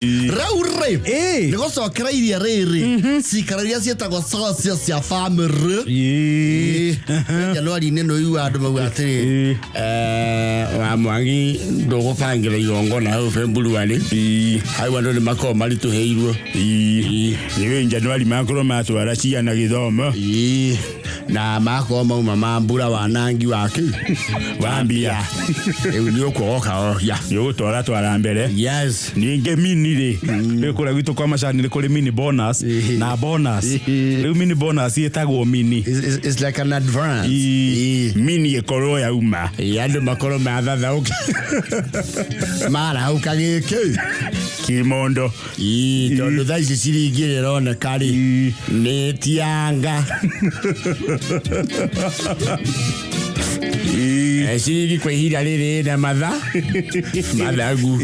Rĩu rĩ, nĩ gũcokera iria rĩrĩ cikaro iria ciĩtagwo socio cia bamĩrĩ. Januari-inĩ nĩ ũiguaga andũ mauga atĩrĩ, wa Mwangi ndũgũbangĩra igongona hau February, hau andũ nĩ makoragwo maritũhĩirwo. Nĩ Januari makorwo matwara ciana gĩthomo. Na makorwo mauma ma mbura wanangi wa kĩ wa mbia. Rĩu nĩ ũkuogoka ohia. Nĩ ũgũtwara twara mbere. Yes. Ningĩ mini rĩ, rĩu kũrĩa gwitũ kwa macani nĩ kũrĩ mini bonus na bonus. Rĩu mini bonus ĩtagwo mini. It's like an advance. Mini ĩkorwo yauma. Andũ makorwo mathathaũka marahũka gĩkĩ kimondo. Tondũ thaa ici ciringi ĩrĩa ĩroneka rĩ nĩ tianga. Ciringi kwa ihinda rĩrĩ na matha mathagu.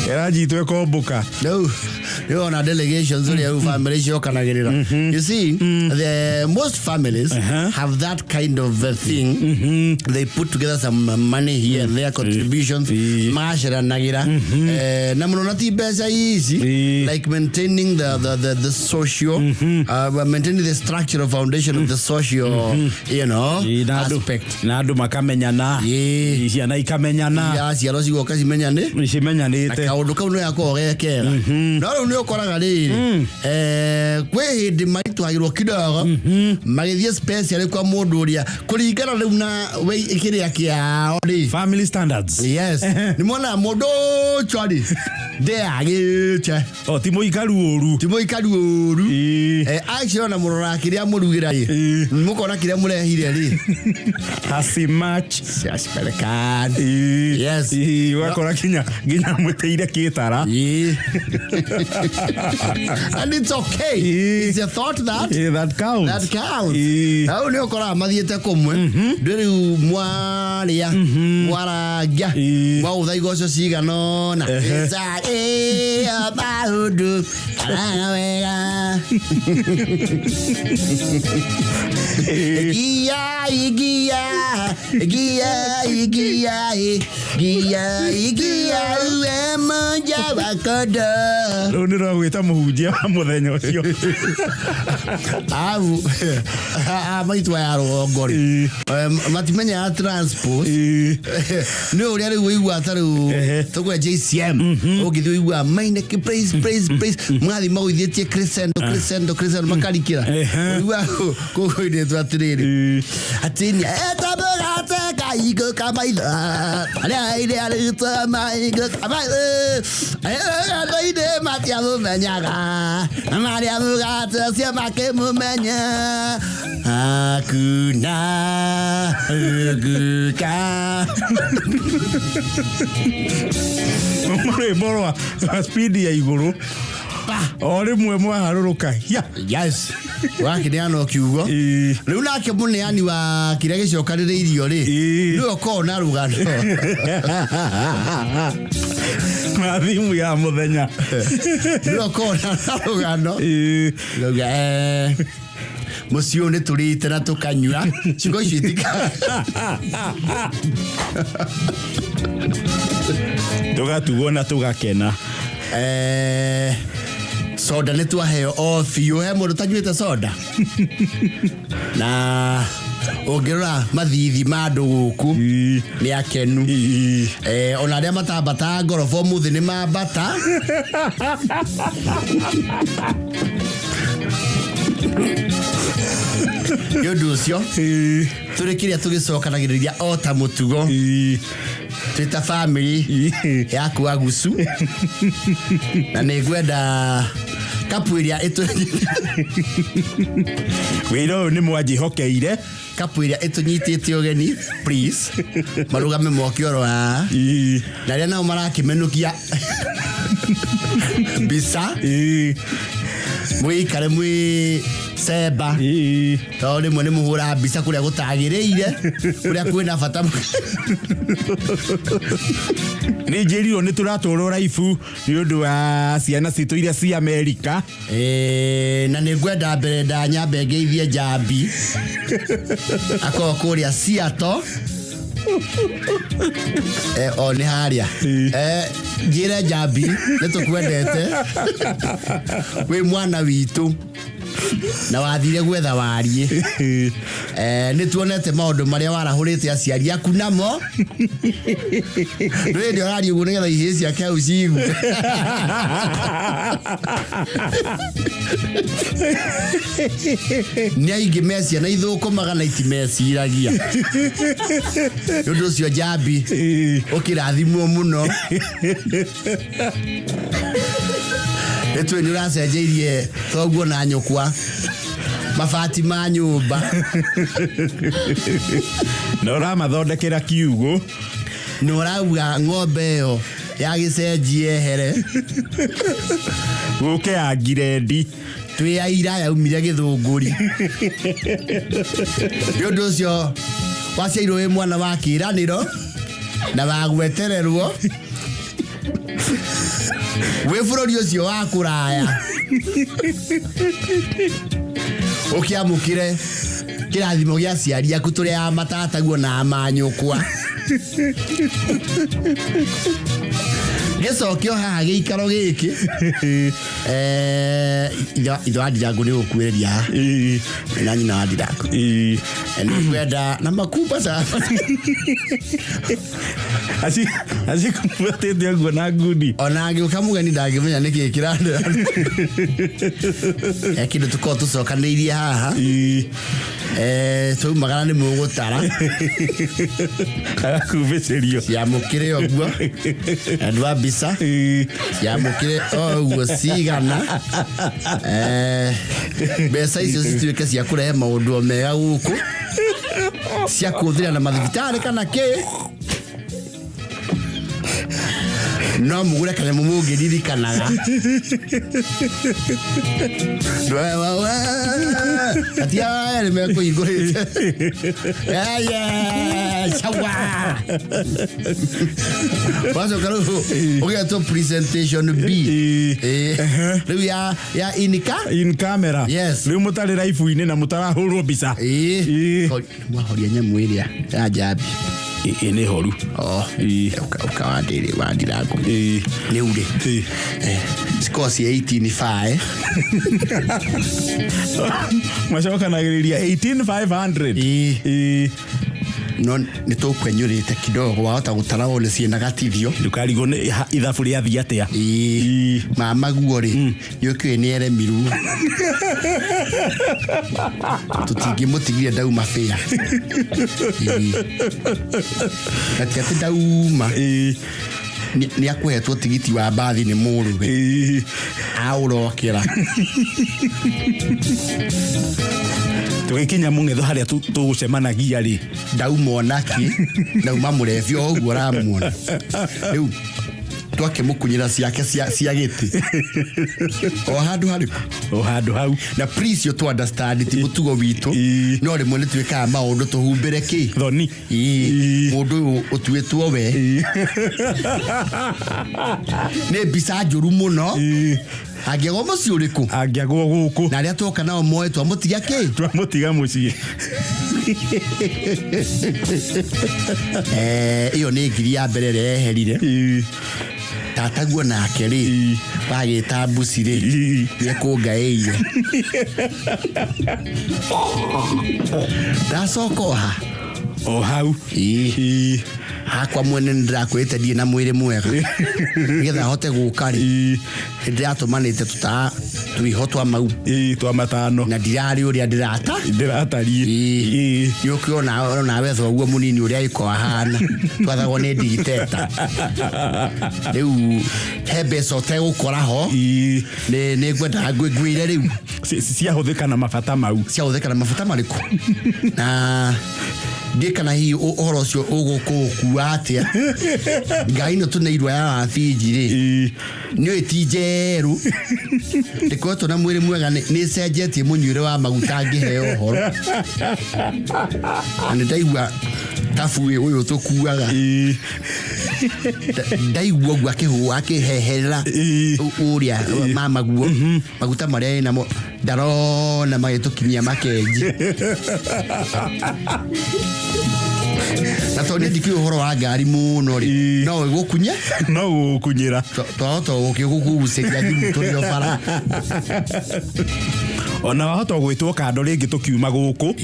Ĩranjitwo ĩkombũka. Rĩu rĩu ona delegations ũrĩa rĩu family icokanagĩrĩra, you see, the most families have that kind of a thing. They put together some money here and there, contributions, magaceranagĩra. Na mũno na ti mbeca ici, like maintaining the social, maintaining the structural foundation of the social Na andũ aspect. Na andũ makamenyana. Ciana ikamenyana. Ya ciaro cigoka cimenyane cimenyanĩte. Kaũndũ kau nĩ gakoragwo ge kega, no rĩu nĩ ũkoraga rĩrĩ, kwĩ hĩndĩ maritũhagĩrwo kidogo magĩthiĩ special kwa mũndũ ũrĩa kũringana rĩu na kĩrĩa kĩao rĩ. Family standards. Yes, nĩ monaga mũndũ ũcio rĩ ndeagĩte. O ti mũikaru ũru. Ti mũikaru ũru. Actually ona mũroraga kĩrĩa mũrugĩra rĩ, mũkona kĩrĩa mũrehire rĩ hasimach. Ciaciperekani. Yes. Ũgakora nginya mwĩtĩire kĩtara. And it's okay. It's a thought that That counts. That counts. Hau nĩ ũkoraga mathiĩte kũmwe ndĩ rĩu mwarĩa mwarangia mwaũtha igoco cigana ũna Ĩcarĩa maũndũ karanga wega Igia, igia, igia, igia, igia, igia, uwe moja wakodo. Rĩu nĩ rwagwĩta mũhunjia wa mũthenya ũcio. Au maitũ ya rũgongo rĩ, matimenyaga transport nĩ ũrĩa rĩu ũigua ta rĩu tũkwe JCM ũngĩthiĩ ũigua maineke praise, praise, praise, mũgathiĩ magũithĩtie crescendo, crescendo, crescendo, makarikĩra. Ũigua kũgũithĩtwo atĩrĩrĩ atĩ nĩ etamũgate kaingũ kamaitho arĩa ire arĩtwo maingũ kamaitho andũ-inĩ matiamũmenyaga na marĩa mũgate ũcio makĩmũmenya hakuna guka. Rwĩmbo rwa speed ya igũrũ o rĩmwe mwaharũrũka ya. Yes, wakĩneana kiugo. Rĩu nake mũneani wa kĩrĩa gĩcokanĩrĩirio rĩ, nĩwe ũkoragwo na rũgano na thimu ya mũthenya. Nĩwe ũkoragwo na rũgano. Ngauga, mũciĩ ũyũ nĩ tũrĩte na tũkanyua ciugo icio itika. Tũgatugwo na tũgakena. Soda nĩ twaheo o biũ, he mũndũ tanyuĩte soda na ũngĩrora mathithi ma andũ gũkũ nĩ akenu. Ona arĩa matambataga ngoroba ũmũthĩ nĩ mambata. Nĩ ũndũ ũcio tũrĩ kĩrĩa tũgĩcokanagĩrĩria o ta mũtugo twĩ ta bamĩrĩ ya kwa gucu, na nĩ ngwenda kapu ĩrĩa ĩtũ Wĩra ũyũ nĩ mwanjĩhokeire. Kapu ĩrĩa ĩtũnyitĩte ũgeni, please marũgame moke oro haha, na arĩa nao marakĩmenũkia mbica mwĩikare mwĩ cemba, tondũ rĩmwe nĩ mũhũraga mbica kũrĩa gũtagĩrĩire, kũrĩa kwĩna bata. Nĩ njĩrirwo nĩ tũratwarwo raibu nĩ ũndũ wa ciana citũ iria cia Amerika. Na nĩ ngwenda mbere ndanyambe ngeithie njambi akorwo kũrĩa Seattle. O nĩ harĩa. Njĩre Njambi nĩ tũkwendete, wĩ mwana witũ na wathire gwetha wariĩ. Nĩ tuonete maũndũ marĩa warahũrĩte aciari aku namo. Ndũrĩ hĩndĩ ũraria ũguo nĩgetha ihĩĩ ciake hau ciigue. Nĩ aingĩ me ciana ithũkũmaga na itimeciragia. Nĩ ũndũ ũcio Njambi, ũkĩrathimwo mũno. Nĩ tũĩ nĩ ũracenjeirie thoguo na nyũkwa mabati ma nyũmba. Na ũramathondekera kiugũ. Na ũrauga ng'ombe ĩyo ya gĩcenji yehere. Gũke ya ngirendi. Twĩ aira yaumire Gĩthũngũri. Nĩ ũndũ ũcio waciairwo wĩ mwana wa kĩranĩro na wa gwetererwo wĩ bũrũri ũcio wa kũraya, ũkĩamũkĩre kĩrathimo gĩa aciari aku tũrĩa ya matataguo na manyũkwa gĩcokio haha gĩikaro gĩkĩ. Ithe wa Ndirangu nĩ gũkuĩrĩria haha na nyina wa Ndirangu. Nĩ ngwenda na makumba sa Acikumbatĩte ũguo na ngundi. Ona angĩũka mũgeni ndangĩmenya nĩkĩ kĩrandĩra. Kĩndũ tũkorwo tũcokanĩirie haha. Twaumagara nĩ mũgũtara. Agakumbĩcĩrio. Ciamũkĩre ũguo andũ a mbica, ciamũkĩre o ũguo cigana. Mbeca icio cituĩke cia kũrehe maũndũ o mega gũkũ, cia kũhũthĩra na mathibitarĩ kana kĩ, no mũgũre kanyamũ mũngĩririkanaga. Atia nĩ mekũhingũrĩte. Sawa, wacoka rĩu ũgetwo presentation B. Rĩu ya inika in camera. Yes. Rĩu mũtarĩ raibu-inĩ na mũtarahũrwo mbica. Mwahoria nyamũ ĩrĩa ya Njambi? Ĩ, nĩ horu. Oh. Ũka wandĩrĩ wa Ndirangu. Rĩu rĩ, cikorwo ciĩ 18.5. Macokanagĩrĩria 18500. No nĩ tũkwenyũrĩte kidogo, wahota gũtara wone ciĩna gatithio. Ndũkarigwo nĩ ithabu rĩathiĩ atĩa. Mama guo rĩ, nĩ ũkĩũĩ nĩ eremirwo, tũtingĩmũtigire ndauma bĩa. Na ti atĩ ndauma, nĩ akũhetwo tigiti wa mbathi nĩ mũrũwe. Aũrokera. Tũgĩkinya mũng'etho harĩa tũgũcemanagia rĩ, ndauma onaki ndauma mũrebi o ũguo ũramuona rĩu, twakĩmũkunyĩra ciake cia gĩtĩ o handũ harĩkũ? O handũ hau. Na please you to understand, ti mũtugo witũ. No rĩmwe nĩ twĩkaga maũndũ tũhumbĩre kĩ? Thoni. Mũndũ ũyũ ũtuĩtwo we nĩ mbica njũru mũno. Angĩagwo mũciĩ ũrĩkũ? Angĩagwo gũkũ. Na arĩa twoka nao moe twamũtiga kĩ? Twamũtiga mũciĩ. Ĩyo nĩ ngiri ya mbere ĩrĩa yeherire. Tataguo nake rĩ, wagĩta mbuci rĩ, nĩekũngaĩire ndacoka oha. O hau. Hakwa mwene nĩ ndĩrakwĩrĩte ndirĩ na mwĩrĩ mwega, nĩgetha hote gũka rĩ, nĩ ndĩratũmanĩte tũtaa twiho twa mau. Twa matano. Na ndirarĩ ũrĩa ndĩrata. Ndĩratariĩ. Nĩ ũkĩona onawe thoguo mũnini ũrĩa ĩko ahana, twathagwo nĩ ndigiteta. Rĩu he mbeca ũtegũkora ho. Nĩ ngwendaga ngwĩre rĩu. Ciahũthĩka na mabata mau. Ciahũthĩka na mabata marĩkũ, na ndiĩ kana hihi ũhoro ũcio ũgũkũũkua atĩa. Ngai ĩno tũneirwo ya wabinji rĩ, nĩ ũĩ ti njerũ, ndĩkoretwo na mwĩrĩ mwega, nĩ ĩcenjetie mũnyuĩre wa maguta ngĩheo ũhoro, na nĩ ndaigua tabuĩ ũyũ tũkuaga. Ndaigua ũguo akĩhũa akĩheherera ũrĩa mama guo maguta marĩa ĩnamo ndarona magĩtũkinyia makenji na Na tondũ niĩ ndikĩũĩ ũhoro wa ngari mũno rĩ, no ĩgũkunye. No gũgũkunyĩra. Twahota gũkĩgũkugucĩria thimũ tũrĩ o bara. Ona wahota gwĩtwo kando rĩngĩ tũkiuma gũkũ.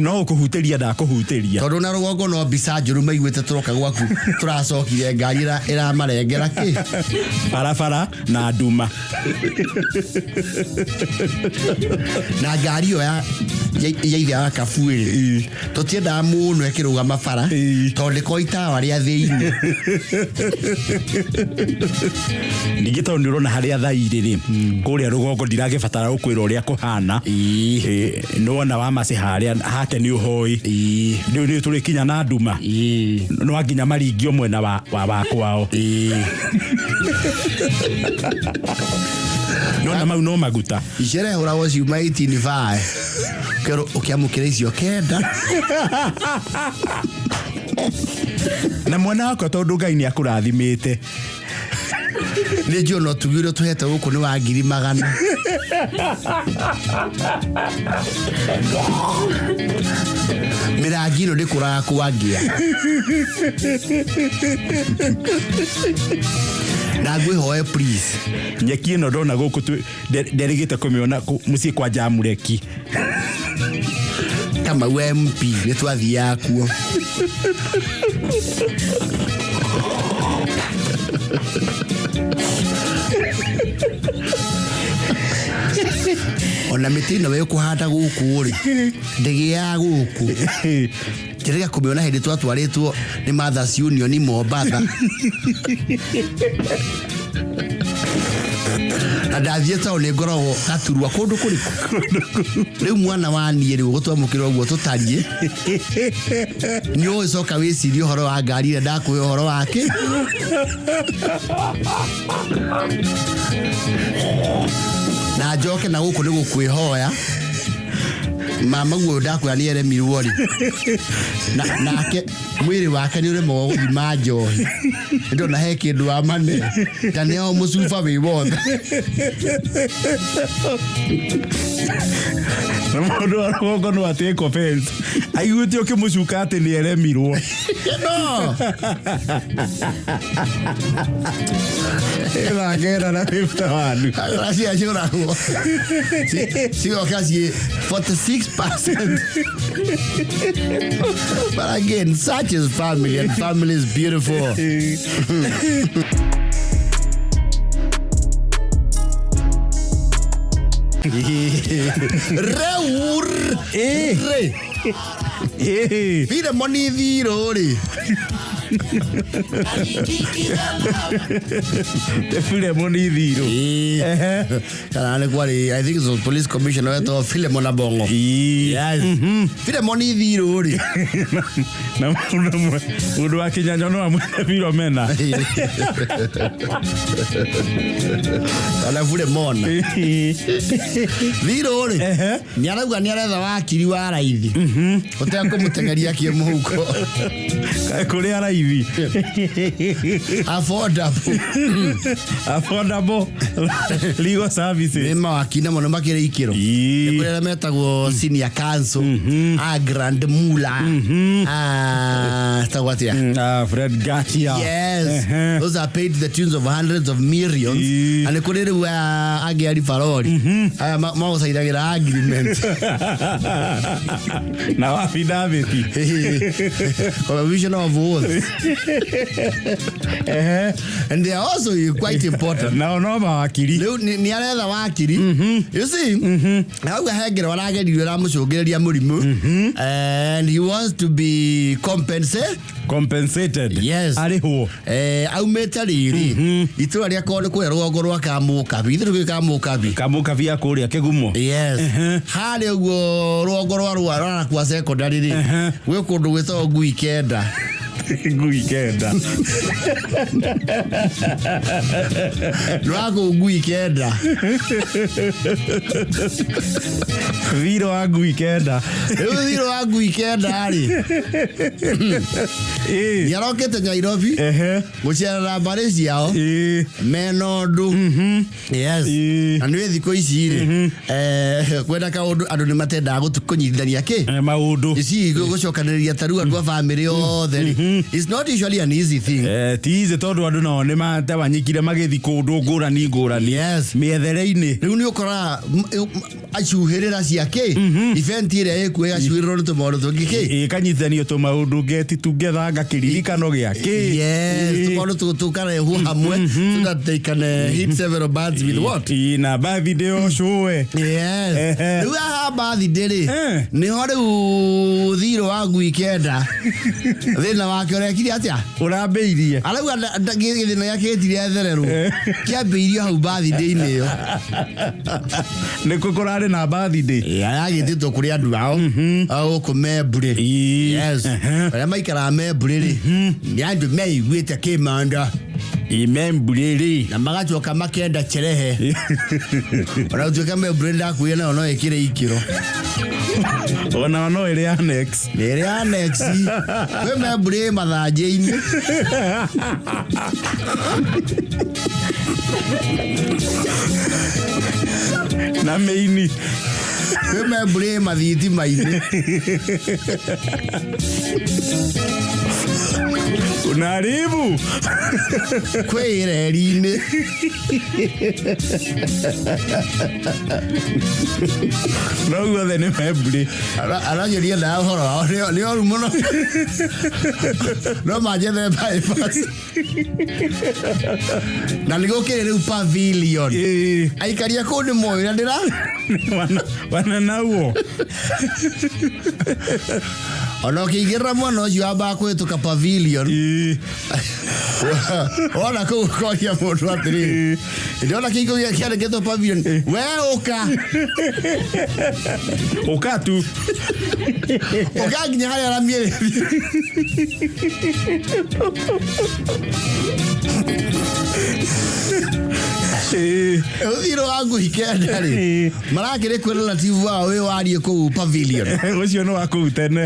No ũkũhutĩria ndakũhutĩria. Tondũ na rũgongo no mbica njũru maiguĩte tũroka gwaku, tũracokire ngari ĩramarengera kĩ. Barabara na nduma. Na ngari ĩyo ya ithe wa Kabuĩ tũtiendaga mũno ĩkĩrũgama bara, tondũ ndĩkoragwo itawa rĩa thĩinĩ. Ningĩ tondũ nĩ ũrona harĩa thairĩ rĩ, kũrĩa rũgongo ndiragĩbatara gũkwĩra ũrĩa kũhana. Nĩwona wa macĩ harĩa hake nĩ ũhoi. Rĩu nĩ tũrĩkinya na nduma. No nginya maringio mwena wa kwao. Nona mau no maguta. Icere hũragwo ciuma 85 kerwo ũkĩamũkĩra icio 9. Na mwana wakwa tondũ Ngai nĩ akũrathimĩte. Nĩ njũĩ ona ũtugi ũrĩa tũhete gũkũ nĩ wa 100,000. Mĩrangi ĩno ndĩkũraga kwangĩa. Na ngwĩhoe please. Nyeki ĩno ndona gũkũ nderĩgĩte kũmĩona mũciĩ kwa Jamureki. Kamau MP nĩ twathiaga kuo. Ona mĩtĩ ĩno wĩkũhanda gũkũ rĩ, ndĩgĩaga gũkũ. Njĩrĩga kũmĩona hĩndĩ twatwarĩtwo nĩ Mothers Union Mombatha. Na ndathiĩ taũni ngoragwo gaturwa kũndũ kũrĩkũ. Rĩu mwana wa niĩ rĩu gũtwamũkĩra ũguo tũtariĩ. Nĩ ũgĩcoka wĩcirie ũhoro wa ngari ĩrĩa ndakũhe ũhoro wake. Na njoke na gũkũ nĩ gũkwĩhoya. Mama guo ndakwĩra nĩ eremirwo rĩ. Nake mwĩrĩ wake nĩ ũremagwo gũthima njohi. Ndona he kĩndũ wa mane. Ta nĩ o mũcuba wĩ wothe. Na mũndũ wa rũgongo no atake offense. Aiguĩte ũkĩmũcuka atĩ nĩ eremirwo. No. Ĩragera na 51. Acio ciũragwo. Cigoka ciĩ 46%. But again, such is family, and family is beautiful. Reur. Re. Vile moni thiro ri. Philemon Ithiro. Kana nĩ kwarĩ, I think it was police commissioner wetagwo Philemon Abongo. Yes. Philemon Ithiro rĩ. Na mũndũ wa Kĩnyanyo no amwĩre Philomena. Kana Philemon. Thiro rĩ. Nĩ arauga nĩ aretha wakiri wa raithi. Ũtekũmũteng'eria kĩmũhuko. Kũrĩa raithi. Affordable. Affordable legal services. Nĩ mawakiri namo nĩ makĩrĩ ikĩro. Nĩ kũrĩ arĩa metagwo senior counsel, a Grand Mula, a etagwo atĩa? Fred Gatia. Yes. Those are paid to the tunes of hundreds of millions. Na nĩ kũrĩ rĩu angĩ a ribarori. Aya magũcainagĩra agreement. Na affidavit. Commission of oath. And they are also quite important. Nao no mawakiri. Rĩu nĩ aretha wakiri. You see? Auga he ngero arageririo ĩramũcũngĩrĩria mũrimũ. And he wants to be compensated. Compensated. Yes. Arĩhwo. Aumĩte rĩrĩ itũra rĩa korwo nĩ kũrĩa rũgongo rwa Kamũkabi. Ithuĩ tũgĩũĩ Kamũkabi. Kamũkabi ya kũrĩa Kĩgumo. Yes. Harĩa ũguo rũgongo rwa Rwarakwa secondary rĩ, gwĩ kũndũ gwĩtagwo Ngui Kenda. Ngui kenda. Nĩ wa kũu ngui kenda. Thirĩ wa ngui kenda. Rĩu thirĩ wa ngui kenda rĩ, nĩ arokĩte Nairobi gũcerera mbarĩ ciao mena ũndũ. Yes. Na nĩ thikũ ici rĩ, kwenda kaũndũ andũ nĩ matendaga kũnyitithania kĩ Maũndũ. Ici gũcokanĩrĩria ta rĩu andũ a bamĩrĩ othe rĩ, it's not usually an easy thing. Ti easy tondũ andũ nao nĩ matawanyikire magĩthi kũndũ ngũrani ngũrani. Mĩethere-inĩ. Rĩu nĩ ũkoraga acuhĩrĩra cia kĩ event ĩrĩa ĩkuo ĩgacuhĩrĩrwo nĩ tũmaũndũ tũngĩ kĩ. Ĩkanyitithanio tũmaũndũ get together ngakĩririkano gĩa kĩ. Yes, tũmaũndũ tũkarehwo hamwe so that they can hit several birds with what? Ĩ, na birthday ũcũe. Yes. Rĩu haha birthday rĩ, nĩho rĩu thirĩ wa ngui kenda thĩna wake ũrekire atĩa? Ũrambĩirie. Arauga gĩthĩna gĩake gĩtirĩ ethererwo, kĩambĩirio hau birthday-inĩ ĩyo. Nĩkũ kũrarĩ na birthday? Yaragĩtĩtwo kũrĩ andũ ao gũkũ Memburĩ. Yes. Arĩa maikaraga Memburĩ rĩ, nĩ andũ meiguĩte kĩmanda. Imemburĩ rĩ. Na magacoka makenda cherehe. Ona gũtuĩka Memburĩ ndakuire nayo no ĩkĩre ikĩro. Ona no ĩrĩ annex. Nĩ ĩrĩ annex. Kwĩ Memburĩ mathanjĩ-inĩ. Na mĩini. Kwĩ Memburĩ mathitima-inĩ. Unaharibu. Kwĩ ĩreri-inĩ. No guothe nĩ Memburĩ. Aranjĩria na ũhoro wao nĩ oru mũno. No manjethere bypass. Na nĩ gũkĩrĩ rĩu pavilion. Aikari a kũu nĩ moĩ na ndĩra. Wananauo. Ona ũkĩingĩrĩra mwana ũcio wambaga kũhĩtũka pavilion. Wona kũu ũkoria mũndũ atĩrĩrĩ, ndĩrona kĩhingo gĩa kĩandĩkĩtwo pavilion, we ũka. Ũka tu. Ũka nginya harĩa rami ĩrĩ. Ũthirũ wa ngui kenda rĩ, marakĩrĩ kwĩ relative wao wĩ wariĩ kũu pavilion. Ũcio nĩ wa kũu tene.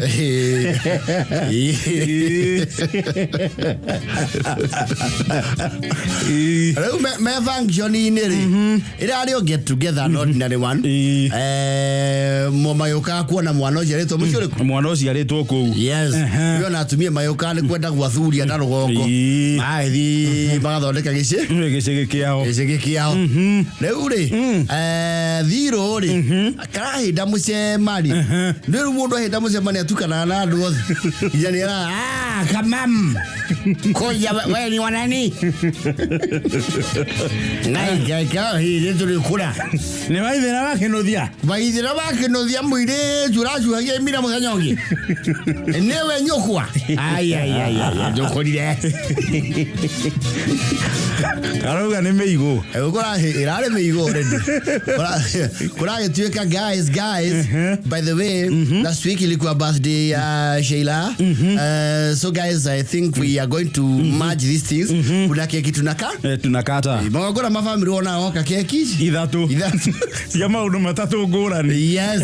Rĩu me function-inĩ rĩ, ĩrarĩ o get together, an ordinary one. Magĩũkaga kuona mwana ũciarĩtwo mũciĩ ũrĩkũ? Mwana ũciarĩtwo kũu. Yes. Rĩu ona atumia magĩũkaga nĩ kwenda gwathuria na rũgongo. Magĩthiĩ magathondeka gĩcĩ. Gĩcĩgĩ kĩao. Gĩcĩgĩ kĩao. Rĩu rĩ, thirũ rĩ, karahĩnda mũcemani. Nĩ rĩu mũndũ ahĩnda mũcemani atukanaga na andũ othe. Nginya nĩ araga, kamam. Koja we ni wanani? Ngai ngai ka hĩndĩ tũrĩ kũra. Nĩ waithĩra wakĩnũthia? Waithĩra wakĩnũthia mũirĩtu ũracuhagia imira mũthenya ũngĩ. Nĩwe nyũkwa. Ai ai ai ai ndũkũrire. Arauga nĩ mĩigũ. Ĩrarĩ mĩigũ already. Kũragĩtuĩka guys, guys. By the way, last week ilikuwa birthday ya Sheila. So guys, I think we are going to merge these things. Kuna keki tunaka? Tunakata. Magongona ma family wona oka keki? Ithatũ. Ithatũ. Cia maũndũ matatũ ngũrani. Yes.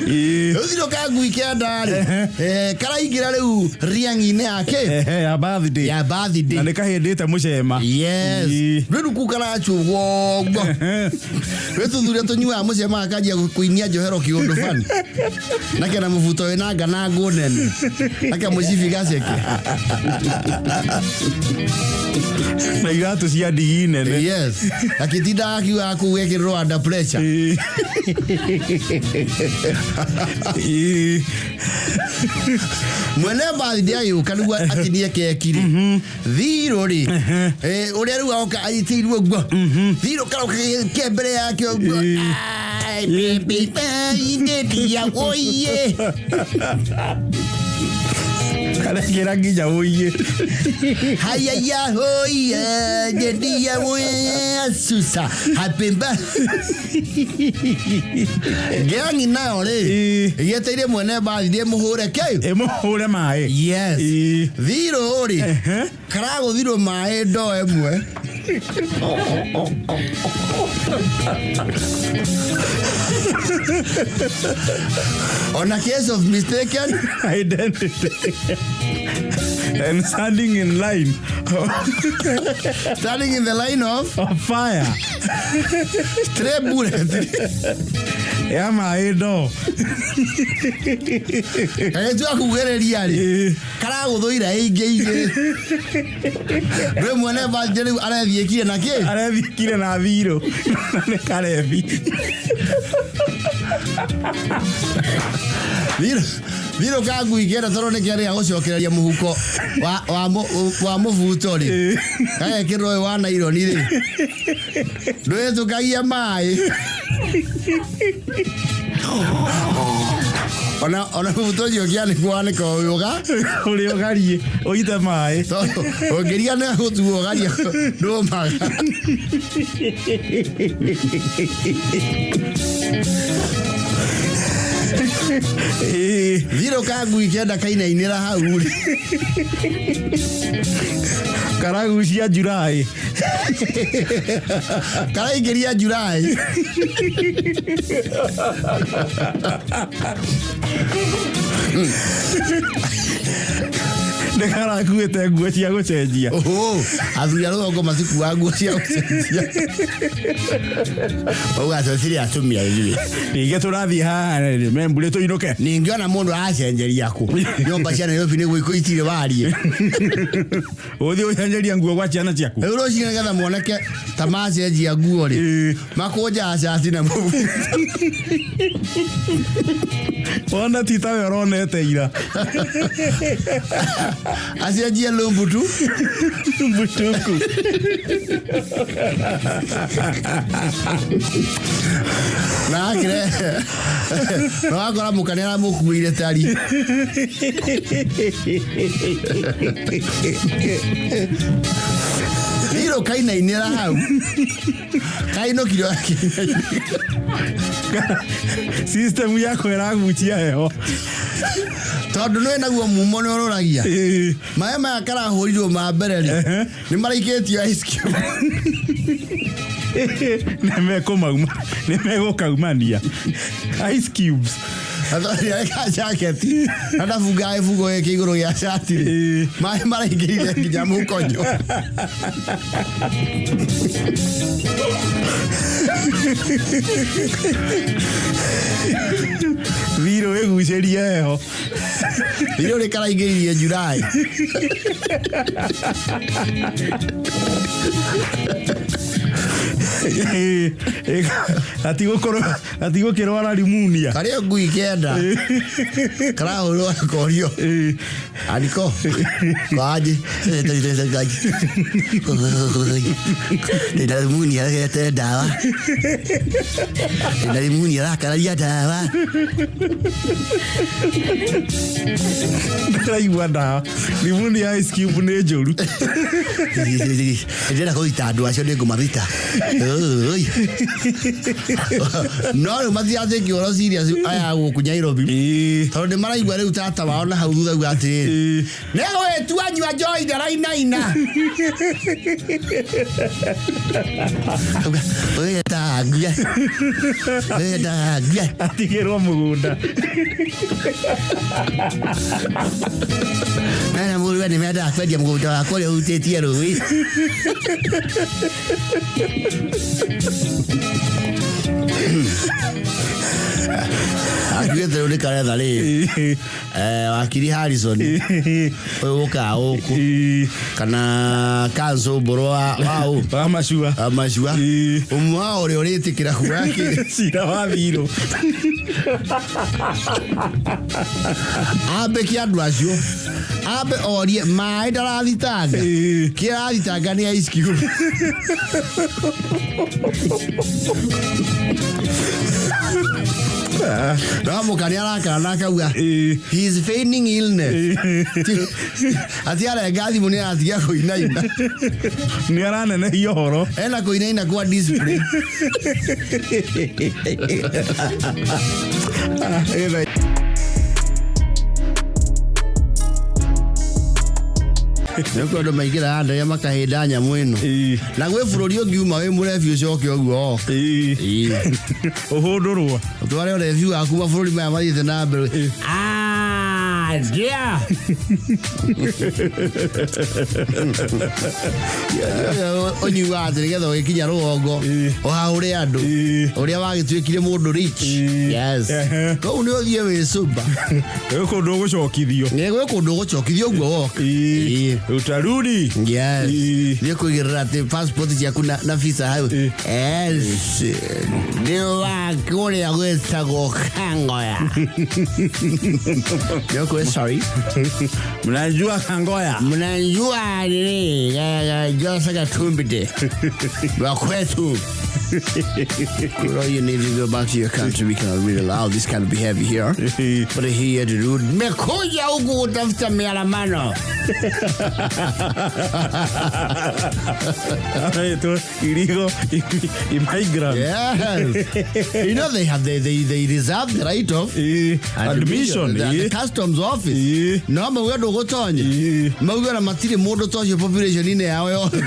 Rĩu thirũ ka ngui kĩanda rĩ, karaingĩra rĩu riang'i-inĩ yake. Ya birthday. Ya birthday. Na nĩ kahĩndĩte mũcema. Yes. Rĩu kuu karacũgwo ũguo. Rĩu tũthuria tũnyuaga mũcema akanjia kũinia njohero kĩũndũ bani. Na kena mũbuto wĩna nga na ngũ nene. Na kamũcibi gaceke. Na iratũ cia ndigi nene. Yes. Akĩtinda akiuga kũu ekĩrĩrwo under pressure. Mwene birthday agĩũka nĩguo atinie keki rĩ. Thirũ rĩ. Ũrĩa rĩu aoka anyitĩirwo ũguo. Thirũ karoka ke mbere yake ũguo. Ai, baby, baby, oye. Karekĩra nginya ũiĩ. Hayaya hoya nyendia we susa hapemba. Ngeangi nayo rĩ ĩgĩeteire mwene mbathi thiĩ mũhũre kĩ Ĩmũhũre maĩ. Yes. Thirũ rĩ karagũthirwo maĩ ndoo ĩmwe. On a case of mistaken identity and standing in line standing in the line of of fire stray bullet ya maĩ ndoo. Gagĩtua kugĩrĩria rĩ karagũthũira ĩingĩ igĩrĩ. Rĩu mwene mbathi rĩu arethiĩkire na kĩ? Arethiĩkire na thirũ. Nĩ karebi. Thirũ thirũ ka ngui kenda tondũ nĩ kĩarĩ gĩa gũcokereria mũhuko wa wa wa mũbuto rĩ. Gagekĩrwo ũyũ wa naironi rĩ. Ndwĩtũkagia maĩ. Ona ona mũbuto ũcio ũkĩanĩkwo wanĩka ũyũga. Ũrĩa ũgarie ũite maĩ. Tondũ ũngĩria nĩ gũtuo ũgaria ndũmaga. Thirũ ka ngui kenda kainainĩra hau rĩ. Karagucia July. Karaingĩria July. Nĩ karakuĩte nguo cia gũcenjia. Oho, athuri a rũgongo matikuaga nguo cia gũcenjia. Uga tũtirĩ atumia ithuĩ. Ningĩ tũrathiĩ haha membure tũinũke. Ningĩ ona mũndũ aracenjeria kũ? Nyũmba cia Nairobi nĩguo itirĩ wariĩ. Ũthiĩ gũcenjeria nguo gwa ciana ciaku. Rĩu rũcinĩ nĩgetha moneke ta macenjia nguo rĩ, makũnjaga cati na mũbuto. Wona ti tawe ũronete ira. Acenjie lumbutu. Mbutuku. Na akĩre na wakora mũka nĩ aramũkuĩire tari. Thirũ kainainĩra hau. Kainũkire akĩinainĩra. System yako ĩragucia heho. Tondũ nĩ naguo mumo nĩ ũrũragia. Maĩ maya karahũrirwo ma mbere rĩ, nĩ maraikĩtio ice cube. Nĩ mekũmauma, nĩ megũkaumania. Ice cubes. Athondeka jaketi na ndabungaga gĩbungo gĩkĩ igũrũ gĩa cati rĩ, maĩ maraingĩrire nginya mũkonyo. Thirũ ĩgucĩrie heho. Thirũ rĩ karaingĩririe July. Atigũkĩrwara rimunia. Karĩ ngui kenda karahũrwo korio aniko kwaje ndĩna rimunia aregete ndawa, ndĩna rimunia arakararia ndawa. Ndĩraigua ndawa. Rimunia ice cube nĩ njũru. Ndĩrenda kũrita andũ acio nĩ ngũmathita. No rĩu matiratĩki ũhoro serious aya gũkũ Nairobi. Tondũ nĩ maraigua rĩu tata wao na hau thutha auga atĩrĩrĩ, nĩ gwĩtua nyua njohi ndarainaina. Auga, "Wĩtangue, wĩtangue." Atigĩrwo mũgũnda. Mena mũrũwe nĩ mendaga kwendia mũgũnda wakwa ũrĩa ũhutĩtie rũĩ. Akiugĩte rĩu nĩ karetha rĩ, wakiri Harrison ũyũ ũkaga gũkũ kana Kanso Mbũrũ wa ũ? Wa macua. Wa macua. Ũmwe wao ũrĩa ũrĩtĩkĩra kuoya kĩ? Cira wa thirũ. Ambe kĩ andũ acio. Ambe orie maĩ ndarathitanga. Kĩ arathitanga nĩ ice cube. No mũkani arakara na akauga Ĩĩ. he is feigning illness. Ati arenga thimũ nĩ aratiga kũinaina. Nĩ aranenehia ũhoro. Ena kũinaina kwa display. Nĩkuo andũ maingĩraga ndege makahĩnda nyamũ ĩno. Ĩĩ. Na gwĩ bũrũri ũngiuma wĩ mũrebi ũcoke ũguo oka. Ĩĩ. Ĩĩ. Ũhũndũrwo. Ũtware ũrebi waku mabũrũri maya mathiĩte na mbere. Ah, dear. Ũnyuaga atĩ nĩgetha ũgĩkinya rũgongo Ĩĩ. ũhahũre andũ Ĩĩ. ũrĩa wagĩtuĩkire mũndũ rich. Ĩĩ. Yes. Ehe. Kũu nĩ ũthiĩ wĩ sober. Gwĩ kũndũ ũgũcokithio. Nĩ gwĩ kũndũ ũgũcokithio ũguo woka. Ĩĩ. Ĩĩ. Utarudi. Yes. Ĩĩ. Thiĩ kũigĩrĩra atĩ passport ciaku na visa hau. Ĩĩ. Yes. Nĩ wa kũrĩa gwĩtagwo Kangoya. Nĩ ũkwĩ sorry. Mnajua Kangoya. Mnajua nini? Jose Gatumbi wa kwetu. Well, you need to go back to your country. We cannot really allow this kind of behavior here. But he had to do. Mmekuja huku kutafuta mialamano. Anaitwo illegal immigrant. Yes. You know they have they reserve the right of Ĩĩ. Admission. The Ĩĩ. customs office. Ĩĩ. No mauga ndũgũtonya. Ĩĩ. Mauga na matirĩ mũndũ ta ũcio population-inĩ yao yothe.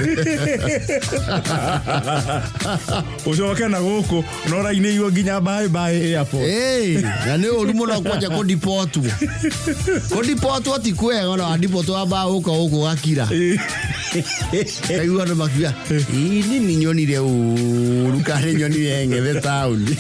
Ũcoke na gũkũ no rainĩirwo nginya bye bye airport. Ĩĩ, na nĩ ũru mũno kwanja kũdipotwo. Kũdipotwo ti kwega ona wadipotwo wambaga gũka gũkũ ũgakira. Ĩĩ. Kaigua andũ makiuga ĩĩ nini nyonire ũru karĩ nyonire ng'ethe taũni.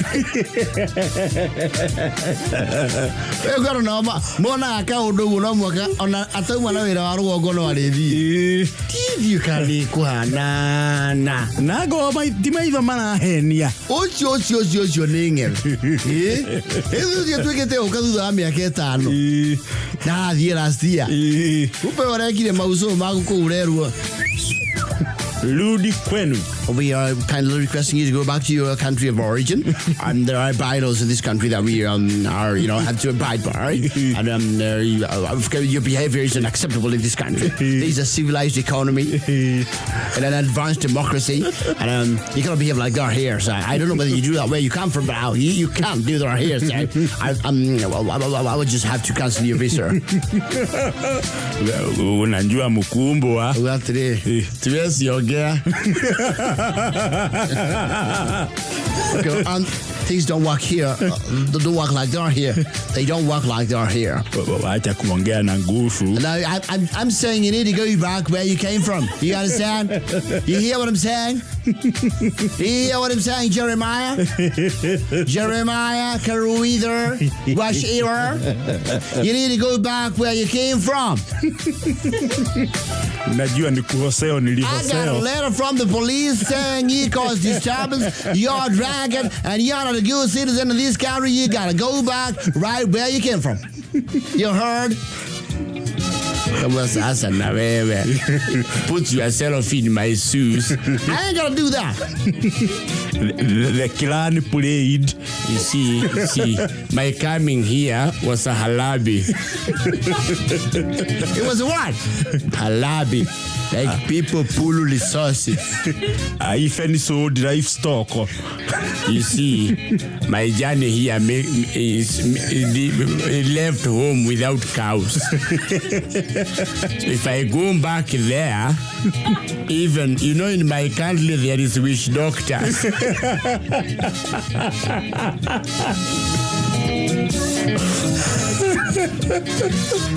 Rĩu andũ nao monaga kaũndũ ũguo no mũhaka ona atauma na wĩra wa rũgongo no arĩthiĩ. Ĩĩ. Tithiĩ kana nĩ kũhanana. Na ngorwo ti maitho marahenia. Ũcio ũcio ũcio ũcio nĩ ng'ethe. Ĩĩ. Ĩĩ ũcio tuĩkĩte ũka thutha wa mĩaka ĩtano. Ĩĩ. Na athiĩ last year. Ĩĩ. Kumbe ũrekire mauco maku kũu ũrerwo. Rudi kwenu. We are kindly requesting you to go back to your country of origin. And there are bylaws in this country that we are, you know, have to abide by. And your behavior is unacceptable in this country. This is a civilized economy and an advanced democracy. And you cannot behave like that here. So I don't know whether you do that where you come from, but you can't do that here. So I would just have to cancel your visa. Unajua mkumbwa. Atĩrĩ, tuwezi ongea. Okay, things don't work here. They don't work like they're here. They don't work like they're here. Wacha kuongea na nguvu. No, I'm saying you need to go back where you came from. You understand? You hear what I'm saying? You hear what I'm saying, Jeremiah? Jeremiah, Karuither, Washirer. You need to go back where you came from. Najua ni kuhoseo, I got a nilihoseo. letter from the police saying you caused disturbance, you're dragging, and you're not a good citizen of this country. You gotta go back right where you came from. You heard? Kama sasa na wewe. Put yourself in my shoes. I ain't gonna do that. The clan played. You see, my coming here was a halabi. It was a what? Halabi. Like people pull resources. I even sold livestock. You see, my journey here is left home without cows. So if I go back there, even, you know, in my country there is witch doctors.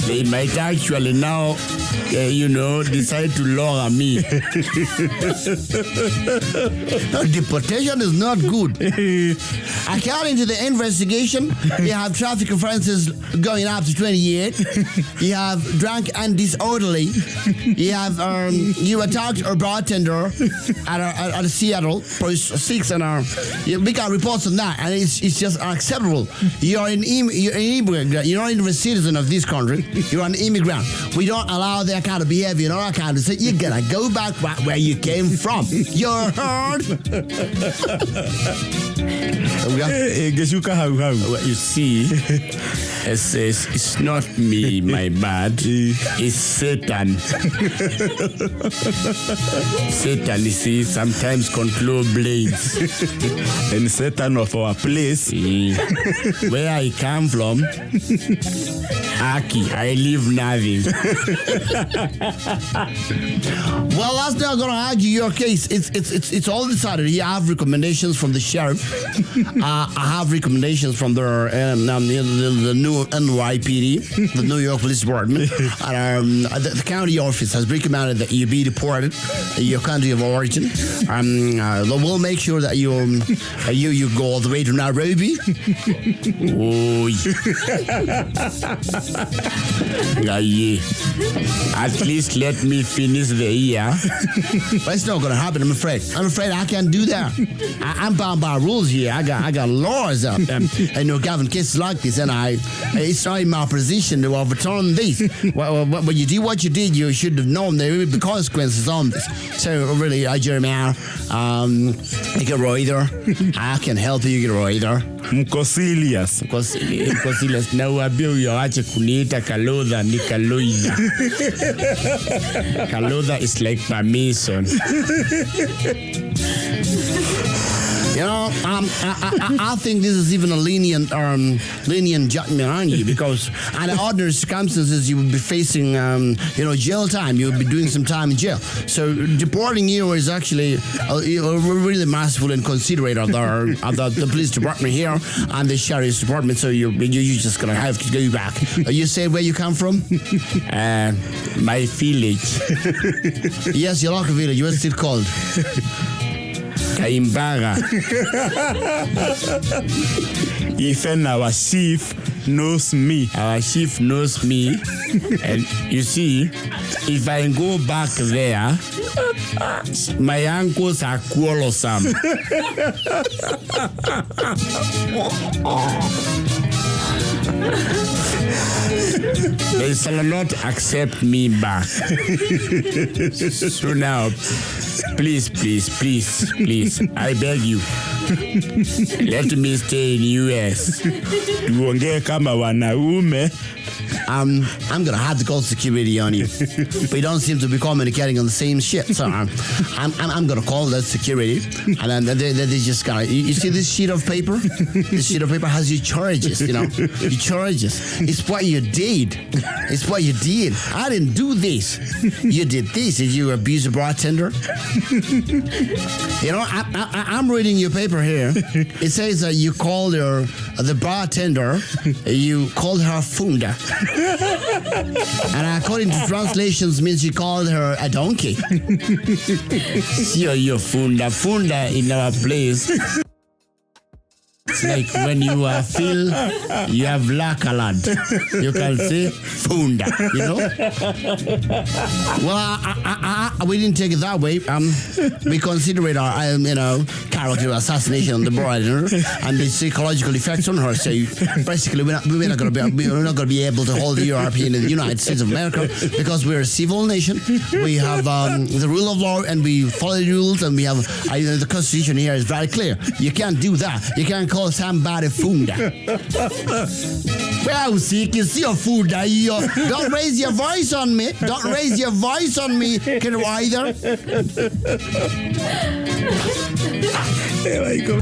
They might actually now, you know, decide to lower me. No, deportation is not good. According to the investigation, you have traffic offenses going up to 20 years. You have drunk and disorderly. You have you attacked a bartender at Seattle, post 6, and we got reports on that, and it's just unacceptable. You're an immigrant. You're not even a citizen of this country. You're an immigrant. We don't allow that kind of behavior in our country. So you gotta go back where you came from. You heard? Uga. Ĩngĩcuka hau hau. Well, you see, it's not me, my bad. It's Satan. Satan, you see, sometimes control blades. And Satan of our place. Where I come from, Aki, I leave nothing. Well, that's not going to argue your case. It's all decided. You have recommendations from the sheriff. I have recommendations from the new NYPD, the New York Police Department. And, the county office has recommended that you be deported to your country of origin. We'll make sure that you go all the way to Nairobi. Oi. Aye. At least let me finish the year. But it's not going to happen, I'm afraid. I'm afraid I can't do that. I'm bound by rules here. I got laws up and you know, govern cases like this, and it's not in my position to overturn this. Well, when you did what you did, you should have known there would be consequences on this. So really, Jeremiah, Reuter, I can help you, Reuter. Mko serious? Mko serious. Na uambie huyo ache kuniita Kalodha, ni Kaloidha. Kalodha is like permission. You know, I think this is even a lenient judgment on you, because under ordinary circumstances you would be facing, jail time. You would be doing some time in jail. So deporting you is actually really merciful and considerate of the police department here and the sheriff's department. So you're just gonna have to go back. You say where you come from? My village. Yes, your local village. What's it called? Kaimbaga. Even our chief knows me. Our chief knows me. And you see, if I go back there, my uncles are quarrelsome. They shall not accept me back. So now, please, please, please, please, I beg you, let me stay in US. Tuongee kama wanaume. I'm gonna have to call security on you. We don't seem to be communicating on the same shit, so I'm gonna call that security, and then they just gonna. You see this sheet of paper? This sheet of paper has your charges. You know, your charges. It's what you did. It's what you did. I didn't do this. You did this. Did you abuse a bartender? You know, I'm reading your paper here. It says that you called her the bartender. You called her funda. And according to translations, means you called her a donkey. Sio hiyo funda. Funda in our place. It's like when you are feel you have lakaland, you can say funda, you know? Well, we didn't take it that way. We consider it our, character assassination on the bride and the psychological effects on her. So basically, we're not going to be able to hold the European in the United States of America, because we're a civil nation. We have the rule of law, and we follow the rules, and we have the Constitution here is very clear. You can't do that. You can't call somebody funda. Well, see, you see your funda. Don't raise your voice on me. Don't raise your voice on me, either. There I go.